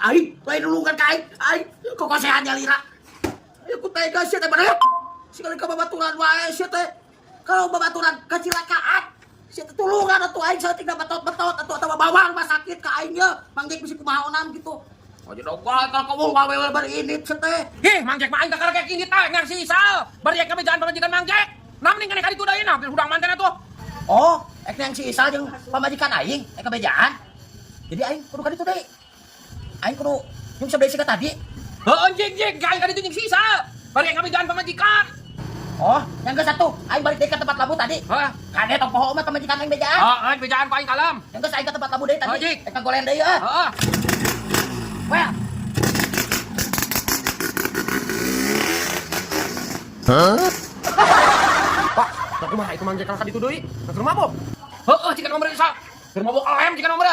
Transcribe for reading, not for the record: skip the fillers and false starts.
Aing lain nulungan ka aing. Aing kokosehan nyalira. Ayo ku tega sia teh bener. Sekali ka babaturan wae sia teh. Kalau babaturan kacilakaan. Sia teh tulungan atuh aing saeutik da betot-betot atuh atawa bawa rumah sakit ka aing ye. Mang Jek bisi kumaha onam gitu. Aja dong wae kalau kamu wae bari indit sia teh. Hih, Mang Jek mah aing kakara kayak indit ah, ngang si Isal. Bari rek ngabejaan pamajikan Mang Jek. Nah mending kene ka ditu deui nah, hudang manten atuh. Oh, ek yang si Isal jeung pamajikan aing, ek kabejaan. Jadi aing kudu ka ditu deui. Aing kudu jeung sebelah si tadi. Heeh, jing jing, aing ka ditu jeung si Isal. Bari rek ngabejaan pamajikan. Oh, yang ke satu, aing balik deui ka tempat labu tadi. Heeh. Kade tong poho mah pamajikan aing bejaan. Heeh, bejaan ku aing kalem. Yang geus aing ka tempat labu deui tadi. Oh, Jik. Ek kagolen deui ah. Heeh. Well. Pak, nah kumaha itu Mang Jek ka ditu deui? Nah, keur mabok. Heeh, jika nomor Isal. Keur mabok elem jika nomor.